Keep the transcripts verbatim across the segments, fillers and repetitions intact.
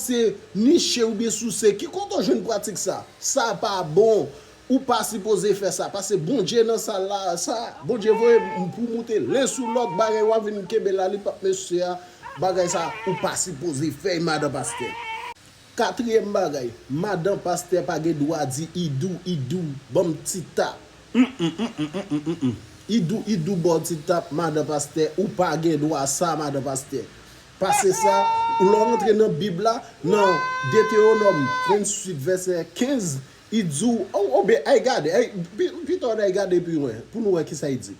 se niche oubyen souse. Ki kote w jwenn pratik sa? Sa pa bon. Ou pa sipoze fè sa. Paske Bondye nan sal la, sa, Bondye voye m pou moute len sou lòt bagay, w ap vin kenbe la, li p ap mesye a. Bagay sa, ou pa sipoze fè, madan pastè. Katriyèm bagay, madan pastè pa gen dwa di idou, idou, ban m ti tap. Mm, mm, mm, mm, mm, mm, mm, mm. Idou, idou, ba w ti tap, madan pastè, ou pa gen dwa sa, madan pastè. Paske sa, lè w rantre nan Bib la, nan Detewonòm venntuit, vèsè kenz, li di w, o, o, ben, ay gade, ay, pi-, pito n ay gade pi lwen, pou nou wè kisa li di.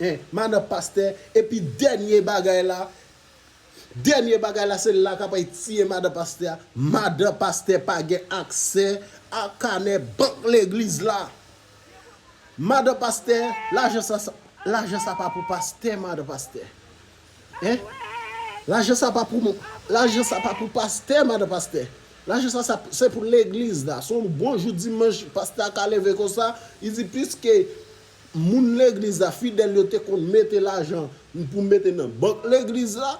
En, madan pastè, epi dènye bagay la, dènye bagay la, se la k ap tiye madan pastè a. Madan pastè pa gen aksè a kanè bank legliz la. Madan pastè, lajan sa, sa, lajan sa pa pou pastè, madan pastè. En? Lajan sa pa pou, lajan sa pa pou pastè, madan pastè. Lajan sa, sa, se pou legliz la. Se yon bon jou dimanch, pastè a ka leve konsa, li di, piske moun legliz la, fidèl yo te konn mete lajan pou mete nan bank legliz la,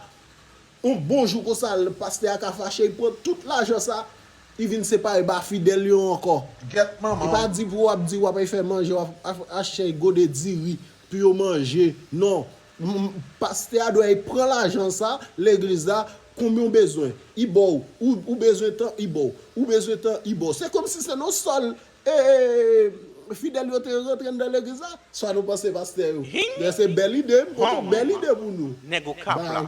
yon bon jou konsa, pastè a ka fache, li pran tout lajan sa, li vin separe ba fidèl yo ankò. Gèt manman. Li pa di pou w ap di w ap al fè manje, w ap ach-, achte gode diri pou yo manje. Non. M-, m-, pastè a dwe pran lajan sa, legliz la, konbyen w bezwen? Li ba w. Ou, ou bezwen tan, li ba w. Ou bezwen tan, li ba w. Se kòmsi se nan sòl, e, e, e, fidèl yo te rantre anndan legliz la. Sa nou panse, pastè yo? Lè se bèl ide, m pote bèl ide pou nou. Nèg Okap la.